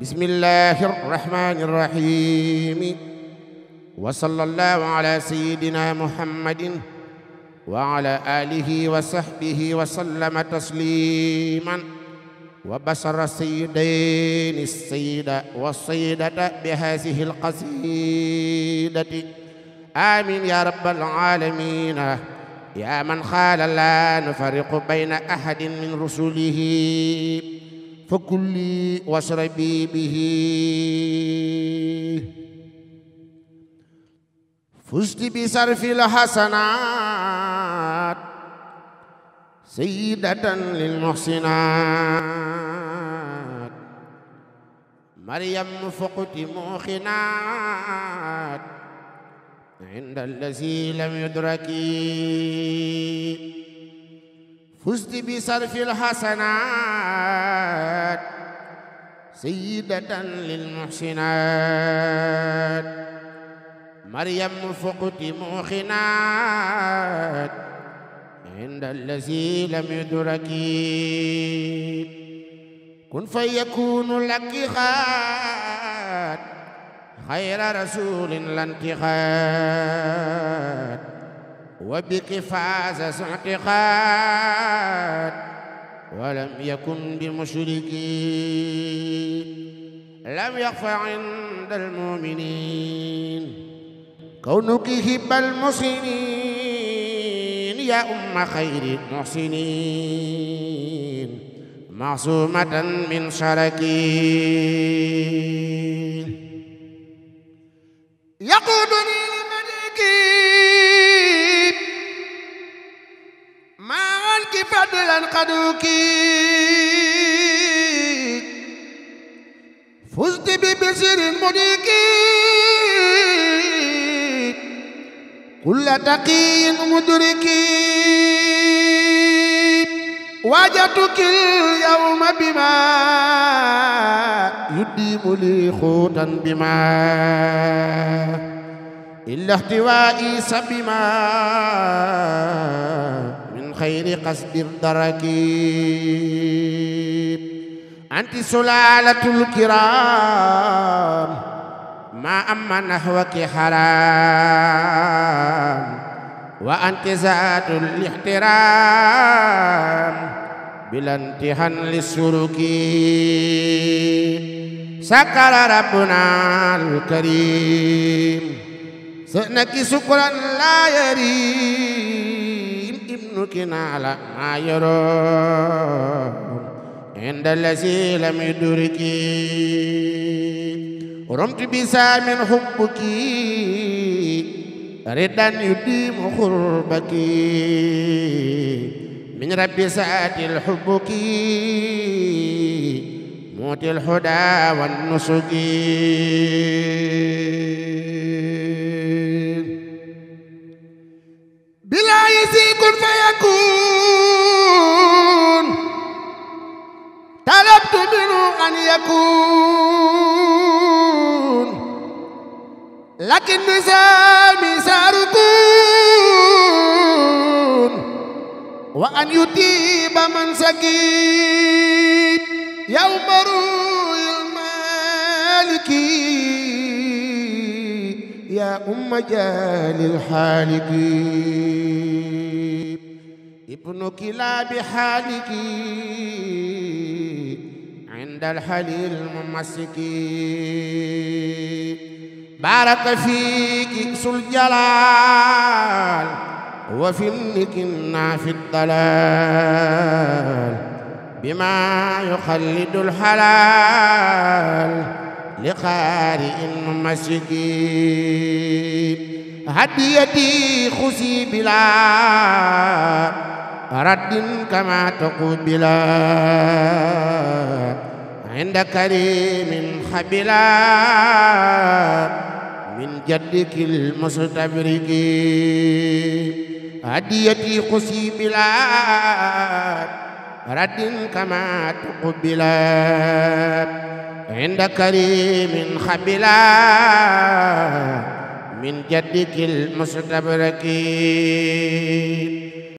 bismillahi rahmani rahim wa sallallahu ala sayyidina muhammadin wa ala alihi wa sahbihi wa sallama tasliman wa basara sayyidaini sayyida wa sayyidata bi hadhihi alqasidati amin ya rabbal alamin ya man qala la nufarriqu bayna ahadin min rusulihi فكلي واشربي به فزت بصرف الحسنات سيدة للمحسنات مريم فقت موخنات عند الذي لم يدرك فزت بصرف الحسنات سيدة للمحسنات مريم فقت موخنات عند الذي لم يدرك كن فيكون لك خات خير رسول لا انتخاب وبك فاز اعتقاد ولم يكن بمشركين لم يخف عند المؤمنين كونك هب المحسنين يا أم خير المحسنين معصومة من شركين يقودني فضلا قدوكي فزت ببشر مديكي كل تقي مدركي وجدتك اليوم بما يديم لي خوتا بما إلا احتوائي سبما خير قصد الدرك أنت سلالة الكرام ما أما نحوك حرام وأنت ذات الاحترام بلا انتهان للسلوك سكر ربنا الكريم سأنك شكرا لا يريم ابنك على ما يرون عند الذي لم يدرك رمت بسام حبك ردا يديم خربك من رب ساعة الحبك موت الهدى والنسك بلا يكن فيكون طلبت منه أن يكون لكن نسامي ساركون وأن يتيب من سكين يوم روي المالكين يا أم جال الحالك ابنك لا بحالك عند الحليل الممسك بارك فيك ذو الجلال وفي ابنك في الضلال بما يخلد الحلال لقارئ ممسك هديتي خذي بلا رد كما تقبل عند كريم خبلا من جدك المستبرك هديتي خذي بلا رد كما تقبل عند كريم خبلا من جدك المستبرك